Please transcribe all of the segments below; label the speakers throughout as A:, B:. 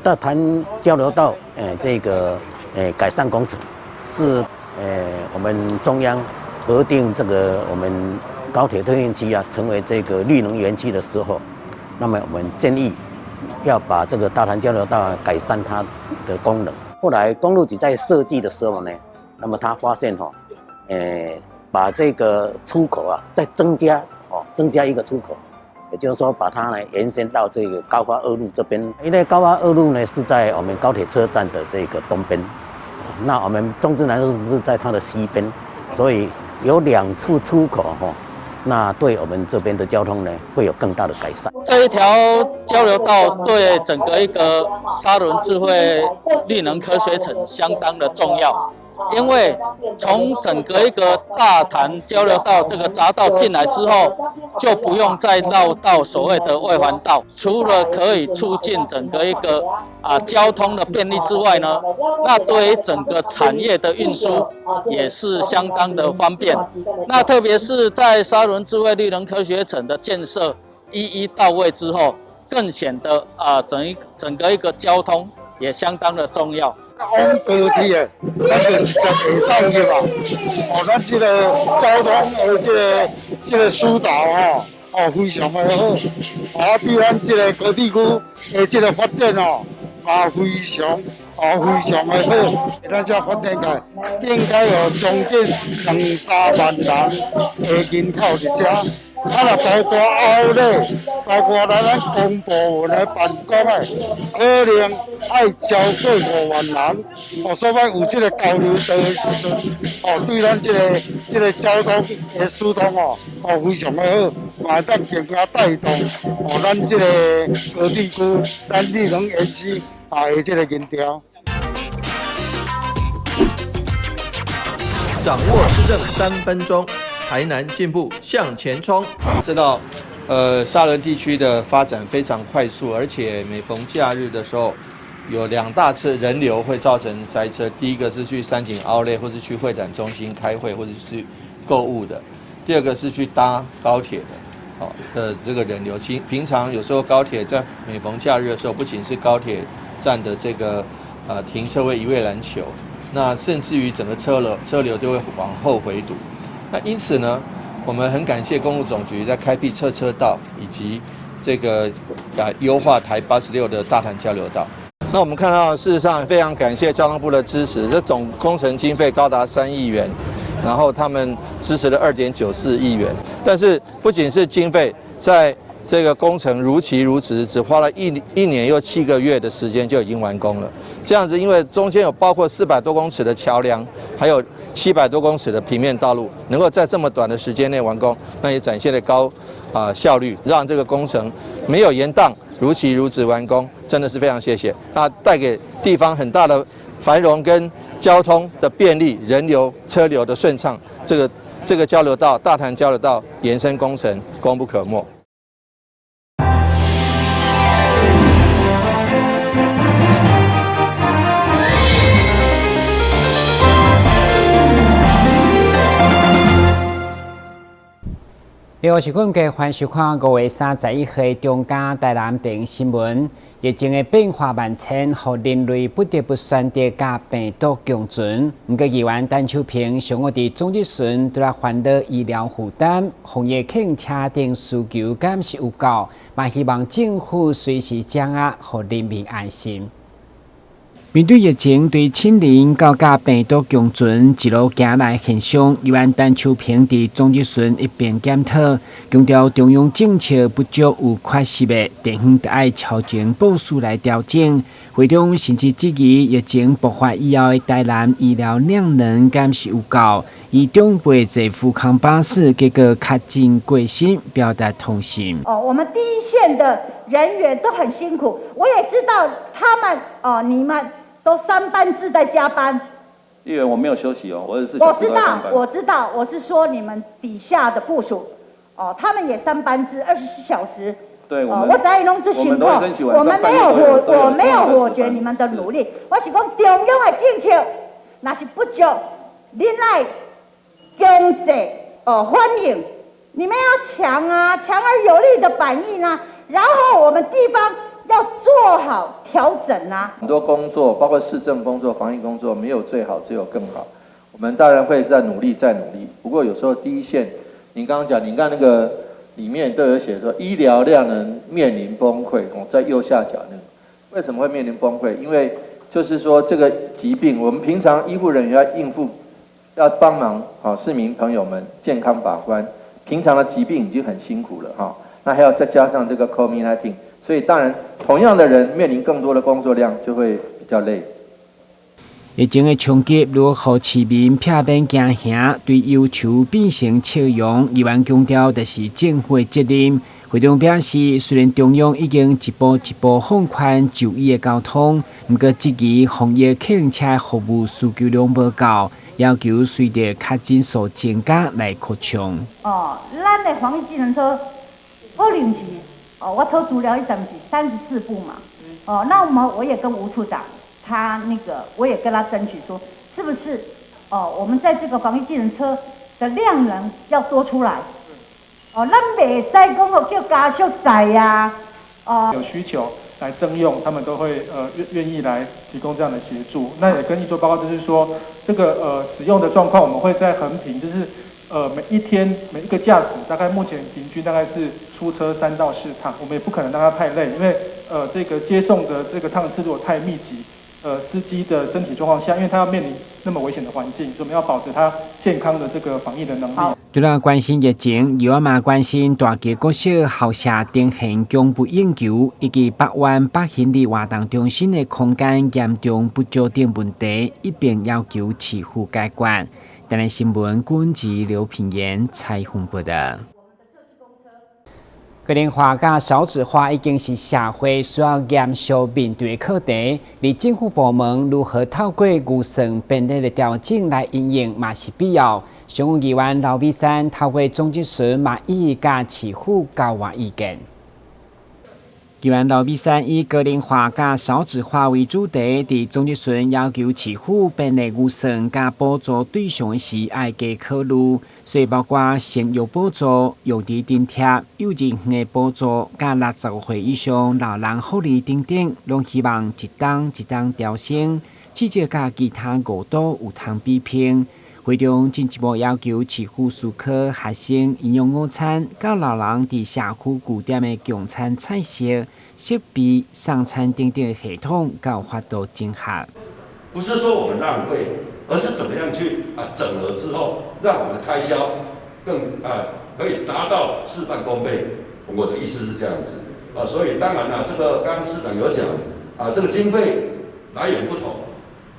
A: 大潭交流道，這個改善工程是我們中央核定這個我們高鐵特定區啊，成為這個綠能園區的時候，那麼我們建議要把這個大潭交流道改善它的功能。後來公路局在設計的時候呢，那麼他發現哈，把這個出口啊再增加哦，增加一個出口，也就是說把它呢延伸到這個高發二路這邊，因為高發二路呢是在我們高鐵車站的這個東邊，那我們中正南路是在它的西邊，所以有兩處出口哈，那對我們這邊的交通呢會有更大的改善。
B: 這一條交流道對整個一個沙崙智慧綠能科學城相當的重要。因為從整個一個大潭交流道這個匝道進來之後，就不用再繞到所謂的外環道。除了可以促進整個一個交通的便利之外呢，那對於整個產業的運輸也是相當的方便。那特別是在沙崙智慧綠能科學城的建設一一到位之後，更顯得整個一個交通也相當的重要。
C: 往高鐵的，咱就直接會當入啊！哦，咱這個交通的這個疏導吼，哦，非常的好。啊，對咱這個高鐵區的這個發展哦，嘛非常哦，非常的好。咱這發展起來，應該有將近兩三萬人的人口佇遮。啊，若包括後咧，包括咱公部門的辦公的，可能愛超過5萬人。哦，所以有這個交流道的時陣，哦，對咱這個交通的疏通哦，哦，非常的好，嘛會當更加帶動哦，咱這個高鐵區、咱綠能園區啊的這個人潮。
D: 掌握施政3分鐘。台南進步向前衝。
E: 知道，沙崙地區的發展非常快速，而且每逢假日的時候，有兩大次人流會造成塞車。第一個是去三井奧萊，或是去會展中心開會，或者是購物的；第二個是去搭高鐵的，好的這個人流。其平常有時候高鐵在每逢假日的時候，不僅是高鐵站的這個停車位一位難求，那甚至於整個車流都會往後回堵。那因此呢，我們很感謝公路總局在開闢側車道以及這個優化台86的大潭交流道。那我們看到，事實上非常感謝交通部的支持，這總工程經費高達3億元，然後他們支持了2.94億元。但是不僅是經費，在這個工程如期如質，只花了一年又7個月的時間就已經完工了。這樣子，因為中間有包括400多公尺的橋梁，還有700多公尺的平面道路，能夠在這麼短的時間內完工，那也展現了高效率，讓這個工程沒有延宕，如期如質完工，真的是非常謝謝。那帶給地方很大的繁榮跟交通的便利，人流車流的順暢，這個交流道大潭交流道延伸工程功不可沒。
F: 另外是阮家歡收看5月31號中嘉台南電新聞。疫情的變化萬千，予人類不得不選擇佮病毒共存。毋過議員陳秋萍上午佇總質詢，拄來煩惱醫療負擔、防疫客車等需求，敢是有夠？嘛希望政府隨時掌握，予人民安心。面對疫情對親人到佮病毒共存一路行來現象，議員陳秋萍佇總質詢一邊檢討，強調中央政策不足有缺失的，地方著愛超前部署來調整。會中甚至質疑疫情爆發以後的台南醫療量能敢是有夠，伊長輩坐富康巴士，結果確診過身，表達痛心。
G: 哦，我們第一線的人員都很辛苦，我也知道他們哦，你們都三班制在加班。
H: 議員，我沒有休息哦，我24
G: 我知道，我知道，我是說你們底下的部屬，哦，他們也三班制，24小時。
H: 對，我
G: 我知攏足辛苦，我們沒有否，我沒有否決你們的努力。我是講中央的政策，若是不足，恁來經濟哦反應，你們要強啊，強而有力的反應啊，然後我們地方要做好調整啊。
E: 很多工作，包括市政工作、防疫工作，沒有最好，只有更好。我們當然會再努力，再努力。不過有時候第一線，你剛剛講，你看那個裡面都有寫說，醫療量能面臨崩潰。哦，在右下角那個，為什麼會面臨崩潰？因為就是說這個疾病，我們平常醫護人員要應付，要幫忙啊市民朋友們健康把關，平常的疾病已經很辛苦了哈，那還要再加上這個 COVID-19，所以當然同樣的人面臨更多的工作量，就會比較累。
F: 疫情的衝擊如何市民避免驚嚇，對憂愁變成笑容。議員強調，就是政府的責任。會中表示，雖然中央已經一步一步放寬就醫的交通，毋過質疑防疫客運車服務需求量無夠，要求隨著確診數增加來擴充。
G: 哦，咱的防疫計程車可能是哦，我討資料彼陣是34部嘛。哦，那我們我也跟吳處長，他那個我也跟他爭取說，是不是哦？我們在這個防疫計程車的量能要多出來。哦，咱袂使講哦，叫家屬載呀，哦。
I: 有需求來徵用，他們都會願意來提供這樣的協助。那也跟議做報告，就是說這個使用的狀況，我們會在衡平，就是每一天每一個駕駛大概目前平均大概是出車3到4趟，我們也不可能讓他太累，因為這個接送的這個趟次如果太密集，司機的身體狀況下，因為他要面臨那麼危險的環境，所以我們要保持他健康的這個防疫的能力。
F: 除了關心疫情，議員嘛關心大旗國小校舍呈現供不應求，以及北灣北興里活動中心的空間嚴重不足等問題，一併要求市府解決。台南新聞軍籍劉品言採訪報道。高齡化佮少子化已經是社會需要嚴肅面對的課題，而政府部門如何透過預算編列的調整來因應，嘛是必要。上議員劉美珊透過總質詢嘛，一一佮市府交換意見。議員劉美珊以高齡化佮少子化為主題，佇總質詢要求市府編列預算佮補助對象時愛加考慮，所以包括生育補助、幼兒津貼、幼稚園的補助，佮65歲以上老人福利等等，攏希望一冬一冬調升，至少佮其他五都有通比拼。會中進一步要求市府思考學生營養午餐，佮老人佇社區據點的供餐菜色、設備、送餐等等的系統，閣有法度整合。
J: 不是說我們浪費，而是怎麼樣去整合之後，讓我們的開銷更可以達到事半功倍。我的意思是這樣子啊，所以當然啦，這個剛剛市長有講啊，這個經費來源不同，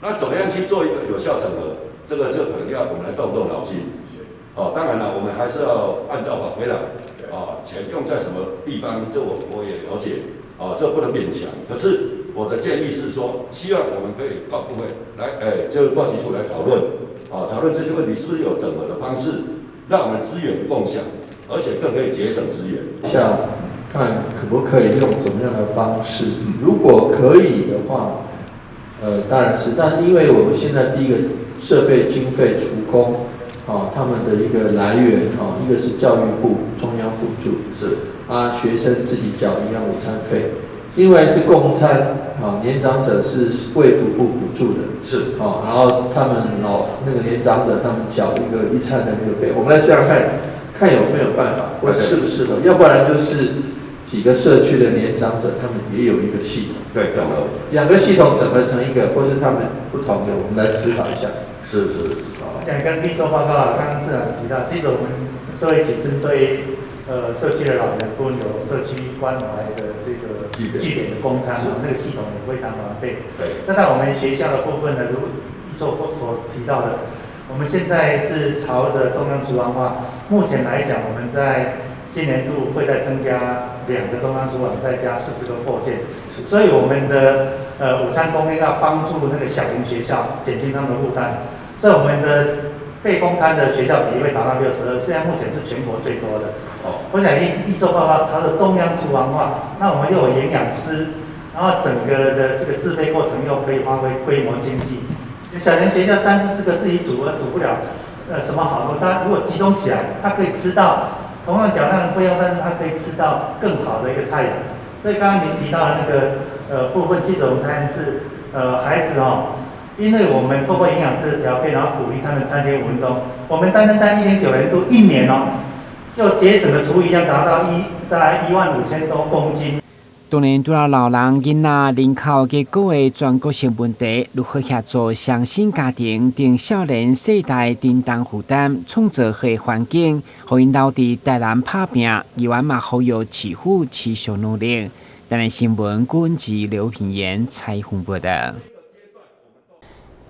J: 那怎麼樣去做一個有效整合？這個就可能要我們來動動腦筋。哦，當然了，我們還是要按照法規來。啊，錢用在什麼地方，這我也了解。啊，這不能勉強。可是我的建議是說，希望我們可以跨部會來，就是跨局處來討論。啊，討論這些問題是不是有整合的方式，讓我們資源共享，而且更可以節省資源。
E: 像看可不可以用怎麼樣的方式？如果可以的話，當然是，但是因為我們現在第一個設備經費廚工，啊，他們的一個來源啊，一個是教育部中央補助，是啊，學生自己繳營養午餐費，另外是供餐啊，年長者是衛福部補助的，是啊，然後他們老那個年長者他們繳一個一餐的那個費，我們來想想看，看有沒有辦法，或適不適合，要不然就是幾個社區的年長者，他們也有一個系統，
J: 對，整合
E: 兩個系統整合成一個，或是他們不同的，我們來思考一下。
J: 是是。
K: 像剛剛做報告，剛剛市長提到，其實我們社會局針對社區的老人，都有社區關懷的這個據點的供餐，那個系統也非常完備。
J: 對。
K: 那在我們學校的部分呢，如所提到的，我們現在是朝着中央廚房化。目前來講，我們在今年度會再增加兩個中央廚房，再加40個擴建，所以我們的午餐供應要幫助那個小型學校減輕他們的負擔。在我們的備供餐的學校比例會達到62，現在目前是全國最多的。哦，我想一做報告，朝着中央廚房化，那我們又有營養師，然後整個的這個自備過程又可以發揮規模經濟。小型學校三四十個自己煮，煮不了，什麼好的？他如果集中起來，他可以吃到同樣繳納費用，但是他可以吃到更好的一個菜餚。所以剛剛您提到的那個部分，其實我們看是孩子哦，因為我們透過營養師的調配，然後鼓勵他們餐前5分鐘，我們單單單109年度一年哦，就節省的廚餘量達到大概1萬5千多公斤。
F: 當然，除了老人、囡仔、人口結構的全國性問題，如何協助雙薪家庭等少年世代承擔負擔，創造好環境，予𪜶留佇台南拍拚，議員嘛呼籲市府持續努力。台南新聞軍事劉品言採訪報道。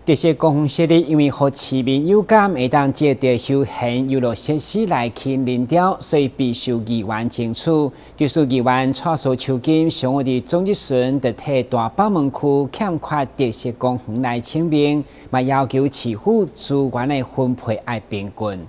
F: 特色公園設立，因為予市民有感會當藉著休閒遊樂設施來吸引人潮，所以備受議員爭取。就是議員蔡蘇秋金上午佇總質詢，就替大北門區欠缺特色公園來請命，嘛要求市府資源的分配愛平均。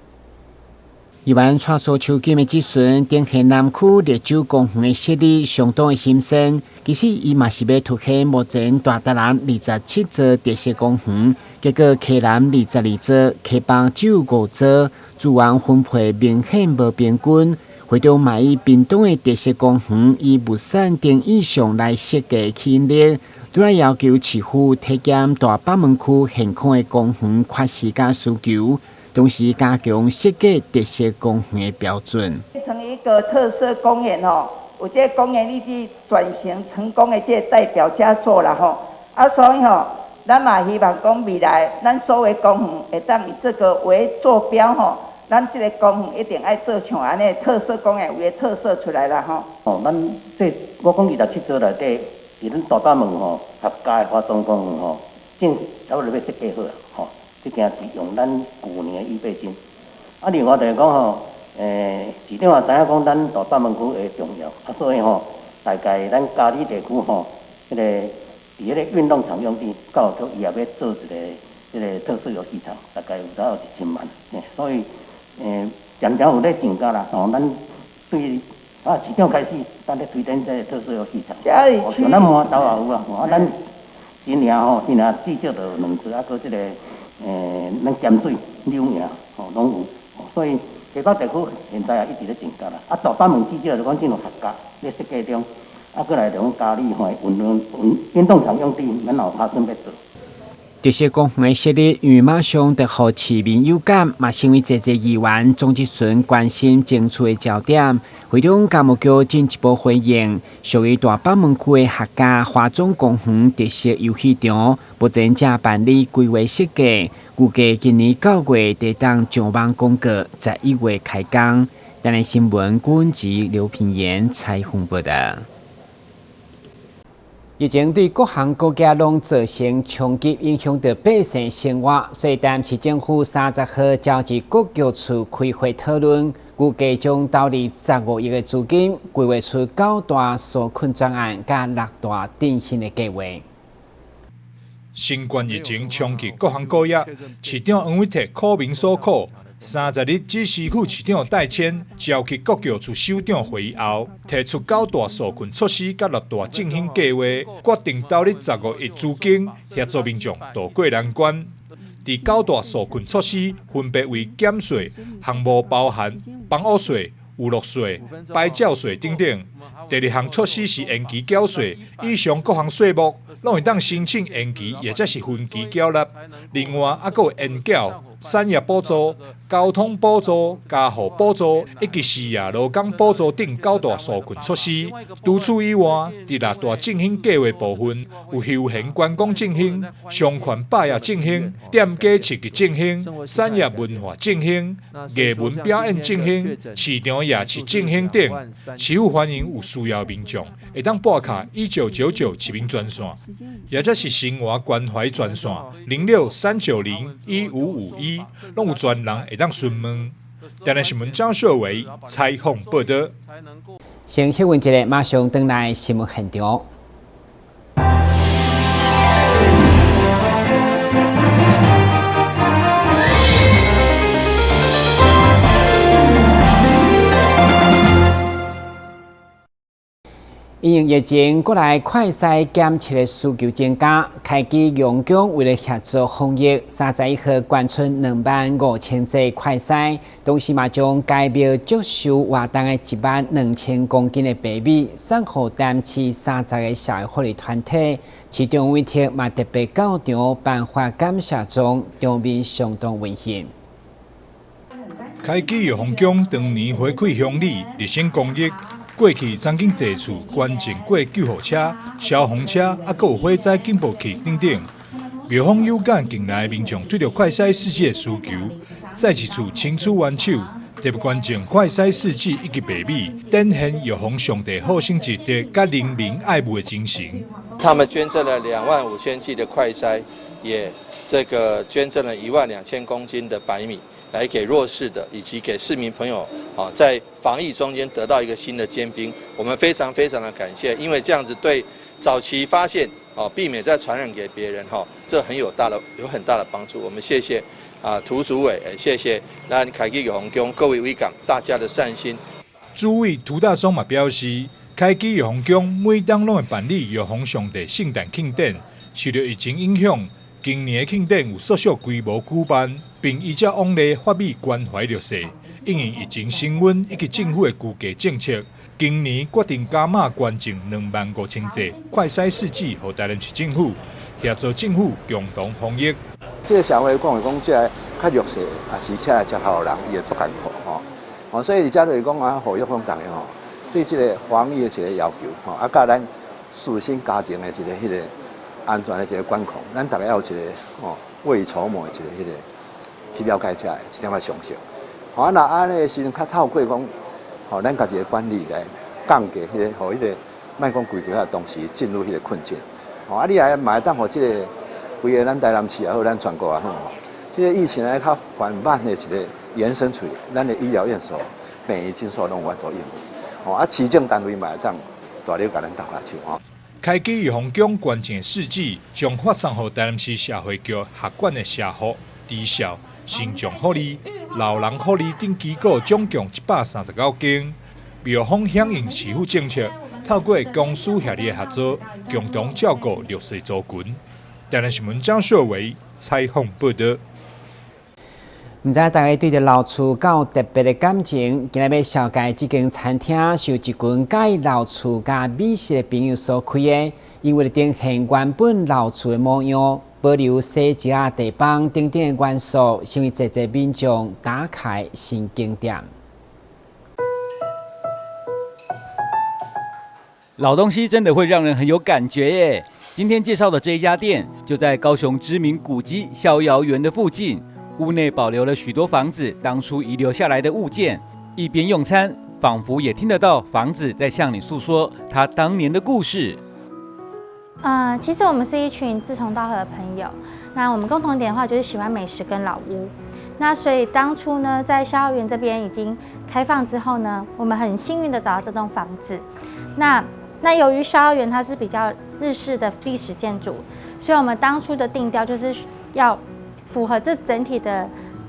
F: 議員蔡蘇秋金的質詢，展現南區綠洲公園的設立相當的新鮮。其實，伊嘛是欲凸顯目前大台南27座特色公園，結果溪南22座，溪北只有五座，資源分配明顯無平均。會長嘛以屏東的特色公園以物產定意象來設計吸引力，除了要求市府體檢大北門區現況的公園缺失佮需求。同時加強設計特色公園的標準，
L: 變成一個特色公園吼，有這個公園已經轉型成功的這個代表佳作啦吼。啊，所以吼，咱嘛希望講未來，咱所有公園會當以這個為坐標吼，咱這個公園一定愛做像按呢特色公園有的特色出來啦吼。
A: 哦，咱這我講27座內底，佇咱大北門吼，客家的花莊公園吼，正差不多欲設計好啊吼。這件是用咱舊年的預備金。啊，另外就是講吼，市長也知影講咱大北門區的重要，啊，所以吼，大概咱佳里地區吼，彼個佇彼個運動場用地，教育局伊也欲做一個這個特色遊戲場，大概有差不多1000萬，所以，漸漸有咧增加啦。吼，咱對啊市長開始，咱咧推展這個特色遊戲場。像咱饃頭也有啊，啊，咱新營吼，新營至少就有兩座，啊，閣這個。咱鹹水、柳營吼攏有，所以溪北地區現在也一直咧增加啦。啊，大北門至少就講進入客家咧設計中，啊，閣來就講佳里吼運動場用地，咱也有打算欲做。
F: 特色公園設立，因為馬上就予市民有感，嘛成為濟濟議員總質詢關心爭取的焦點。會長教務局進一步回應，屬於大北門區的客家華總公園特色遊戲場，目前正辦理規劃設計，預計今年9月會當上網公告，11月開工。台南新聞軍籍劉品言採訪報道。疫情對各行各業攏造成衝擊，影響著百姓生活。所以，台南市政府30號召集各局處開會討論，預計將投入15億的資金，規劃出九大紓困專案，佮六大振興的計劃。
M: 新冠疫情衝擊各行各業，市長黃偉哲苦民所苦。30日，指示副市長戴謙召集各局處首長會議後，提出九大紓困措施佮六大振興計劃，決定投入十五億資金協助民眾渡過難關。佇九大紓困措施分別為減稅項目，包含房屋稅、娛樂稅、牌照稅等等。第二項措施是延期繳稅，以上各項稅目攏會當申請延期，或者是分期繳納。另外，猶閣有延繳、產業補助、交通補助、家戶補助以及失業勞工補助等九大紓困措施。除此以外，佇六大振興計劃部分，有休閒觀光振興、商圈百業振興、店家設計振興、產業文化振興、藝文表演振興、市場夜市振興等。市府歡迎有需要民眾會當撥卡1999市民專線，或者是生活關懷專線06-390-1551，攏有專人會當詢問。台南新聞張秀維採訪報道。
F: 先歇困一下，馬上轉來新聞現場。因應疫情過來快篩檢測的需求增加，開基陽宮為了協助防疫，31號捐出25,000劑快篩，同時嘛將該廟祝壽活動的12,000公斤的白米送予台南市30個社會福利團體。市長委託嘛特別到場頒發感謝狀，場面相當溫馨。
M: 開基藥房宮當年回饋鄉里，熱心公益。過去曾經濟處捐贈過救護車、消防車，啊，閣有火災警報器等等。廟方有感近來民眾對著快篩試劑的需求，再一次伸出援手，特別捐贈快篩試劑以及白米，展現藥房上帝好心積德佮人民愛護的精神。
E: 他們捐贈了25,000劑的快篩，也這個捐贈了12,000公斤的白米。來給弱勢的以及給市民朋友，啊，在防疫中間得到一個新的尖兵，我們非常非常的感謝，因為這樣子對早期發現，哦，避免再傳染給別人，哈，這很有大的有很大的幫助。我們謝謝啊涂主委，謝謝咱開基藥房宮各位委員大家的善心。
M: 主委涂大松嘛表示，開基藥房宮每冬攏會辦理藥房上帝聖誕慶典，受著疫情影響，今年的慶典有縮小規模舉辦，並依照往例發米關懷弱勢。因應疫情升溫以及政府的居家政策，今年決定加碼捐贈25,000劑快篩試劑予台南市政府，協助政府共同防疫。
N: 這個社會講是講，這个較弱勢，也是這个食頭人，伊會足艱苦吼。哦，所以遮就是講啊，呼籲講逐家吼，對這個防疫的一個要求吼，啊，佮咱自身家庭的一個彼個安全的一個管控，咱逐家要有一個吼未雨綢繆的一個彼個去了解這个一點仔常識。吼，啊，若按呢時陣較透過講，吼，咱家己的管理來降低彼個，予彼個莫講規個同時進入彼個困境。吼，啊，你也嘛會當予這个規个咱台南市也好，咱全國也好，這個疫情來較緩慢的一個延伸出去，咱的醫療院所、病院診所攏有法度應付。吼，啊，市政單位嘛會當大力共咱鬥下手吼。
M: 開基藥房宮捐贈試劑，將發送予台南市社會局轄管的社福、兒少、身障福利、老人福利等機構，總共139間。廟方響應市府政策，透過公私協力的合作，共同照顧弱勢族群。台南新聞張秀偉採訪報導。
F: 毋知大家對著老厝敢有特別的感情？今日欲紹介這間餐廳，是由一群佮意老厝佮美食的朋友所開的。𪜶為了呈現原本老厝的模樣，保留洗石仔地板等等的元素，成為濟濟民眾打卡的新景點。
O: 老東西真的會讓人很有感覺耶！今天介紹的這一家店，就在高雄知名古蹟逍遙園的附近。屋內保留了許多房子當初遺留下來的物件，一邊用餐，仿佛也聽得到房子在向你訴說它當年的故事。
P: 其實我們是一群志同道合的朋友，那我們共同點的話就是喜歡美食跟老屋。那所以當初呢，在逍遙園這邊已經開放之後呢，我們很幸運的找到這棟房子。那由於逍遙園它是比較日式的歷史建築，所以我們當初的定調就是要符合這整體的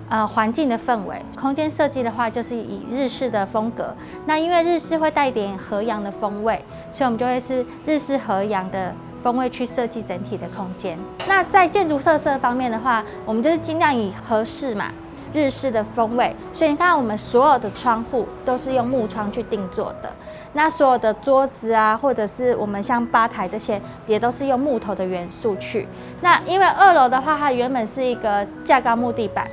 P: 環境的氛圍。空間設計的話，就是以日式的風格。那因為日式會帶一點和洋的風味，所以我們就會是日式和洋的風味去設計整體的空間。那在建築特色方面的話，我們就是盡量以和式嘛，日式的風味。所以你看，我們所有的窗戶都是用木窗去定做的。那所有的桌子啊，或者是我們像吧台這些，也都是用木頭的元素去。那因為二樓的話，它原本是一個架高木地板，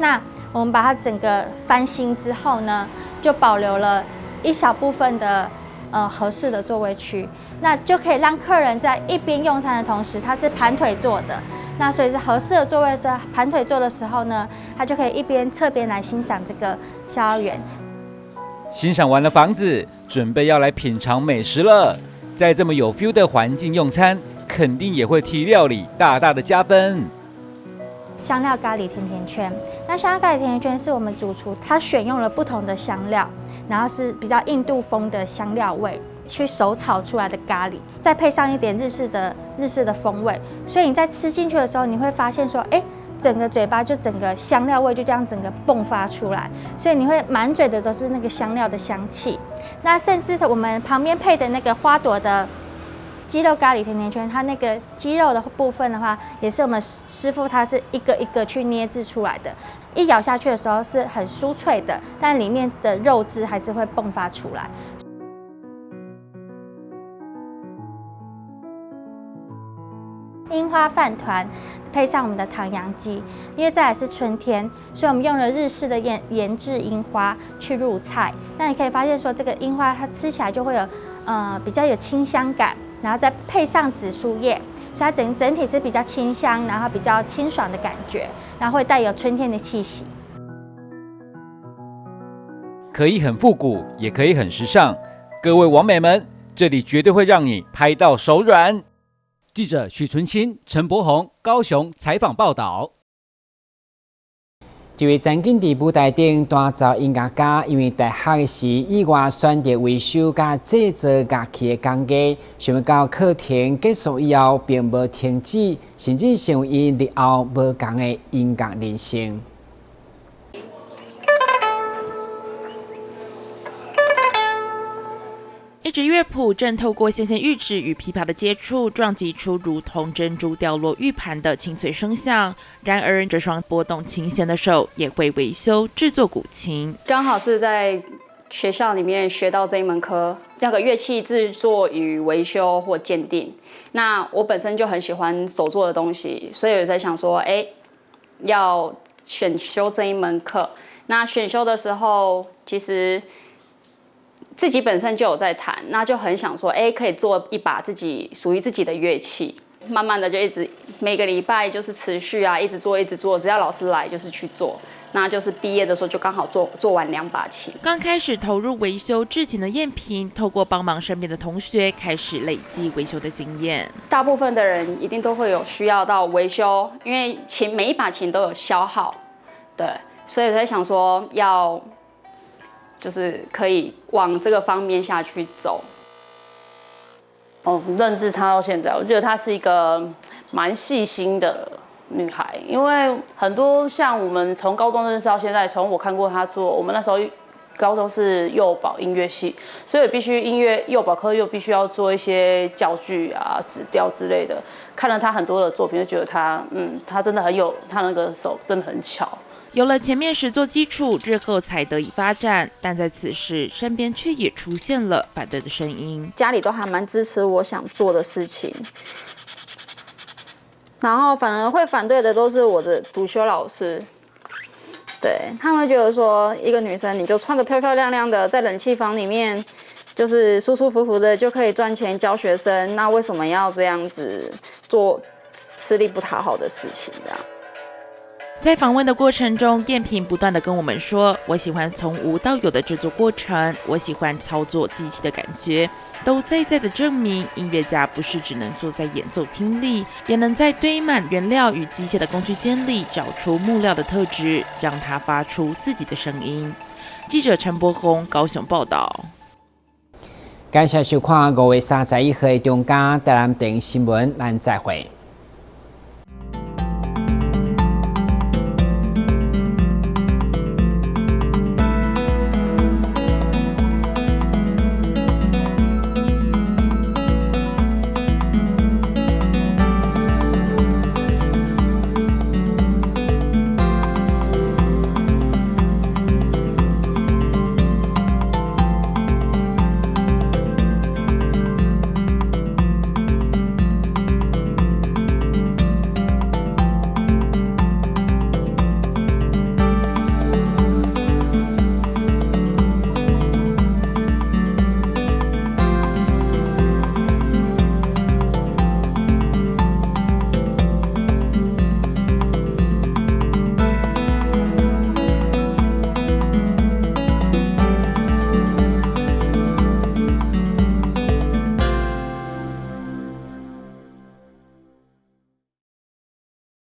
P: 那我們把它整個翻新之後呢，就保留了一小部分的合適的座位區，那就可以讓客人在一邊用餐的同時，它是盤腿坐的，那所以是合適的座位是盤腿坐的時候呢，他就可以一邊側邊來欣賞這個逍遙園。
O: 欣賞完了房子，準備要來品嘗美食了。在這麼有 feel 的環境用餐，肯定也會替料理大大的加分。
P: 香料咖喱甜甜圈，那香料咖喱甜甜圈是我們主廚他選用了不同的香料，然後是比較印度風的香料味去手炒出來的咖喱，再配上一點日式的風味，所以你在吃進去的時候，你會發現說，哎，整个嘴巴就整个香料味就这样整个迸发出来，所以你会满嘴的都是那个香料的香气。那甚至我们旁边配的那个花朵的鸡肉咖喱甜甜圈，它那个鸡肉的部分的话，也是我们师傅他是一个一个去捏制出来的。一咬下去的时候是很酥脆的，但里面的肉汁还是会迸发出来。樱花饭团配上我们的唐扬鸡，因为再来是春天，所以我们用了日式的腌制樱花去入菜。那你可以发现说，这个樱花它吃起来就会有比较有清香感，然后再配上紫苏叶，所以它整体是比较清香，然后比较清爽的感觉，然后会带有春天的气息。
O: 可以很复古，也可以很时尚。各位网美们，这里绝对会让你拍到手软。记者许纯清、陈柏宏，高雄采访报道。
F: 一位曾经伫舞台顶弹奏音乐家，因为大学时意外选择维修佮制作乐器的工艺，想欲到课程结束以后，并无停止，甚至成为伊日后无仝的音乐人生。
Q: 一纸乐谱正透过纤纤玉指与琵琶的接触，撞击出如同珍珠掉落玉盘的清脆声响。然而，这双拨动琴弦的手也会维修制作古琴。
R: 刚好是在学校里面学到这一门科，那个乐器制作与维修或鉴定。那我本身就很喜欢手做的东西，所以我在想说，要选修这一门课。那选修的时候，其实自己本身就有在弹，那就很想说，可以做一把自己属于自己的乐器。慢慢的就一直每个礼拜就是持续啊，一直做，一直做，只要老师来就是去做。那就是毕业的时候就刚好做完2把琴。
Q: 刚开始投入维修制琴的燕萍，透过帮忙身边的同学，开始累积维修的经验。
R: 大部分的人一定都会有需要到维修，因为每一把琴都有消耗，对，所以才想说要。就是可以往这个方面下去走。
S: 认识她到现在，我觉得她是一个蛮细心的女孩，因为很多像我们从高中认识到现在，从我看过她做，我们那时候高中是幼保音乐系，所以必须音乐幼保科又必须要做一些教具啊、纸雕之类的。看了她很多的作品，就觉得她，她真的很有，她那个手真的很巧。
Q: 有了前面实作基础，日后才得以发展。但在此时，身边却也出现了反对的声音。
T: 家里都还蛮支持我想做的事情，然后反而会反对的都是我的主修老师。对，他们觉得说，一个女生你就穿得漂漂亮亮的，在冷气房里面，就是舒舒服服的就可以赚钱教学生，那为什么要这样子做吃力不讨好的事情？这样。
Q: 在访问的过程中，燕萍不断地跟我们说：“我喜欢从无到有的制作过程，我喜欢操作机器的感觉，都在在的证明，音乐家不是只能坐在演奏厅里，也能在堆满原料与机械的工具间里找出木料的特质，让它发出自己的声音。”记者陈柏宏高雄报道。
F: 感谢收看5月31号的中嘉台南电新闻，咱再会。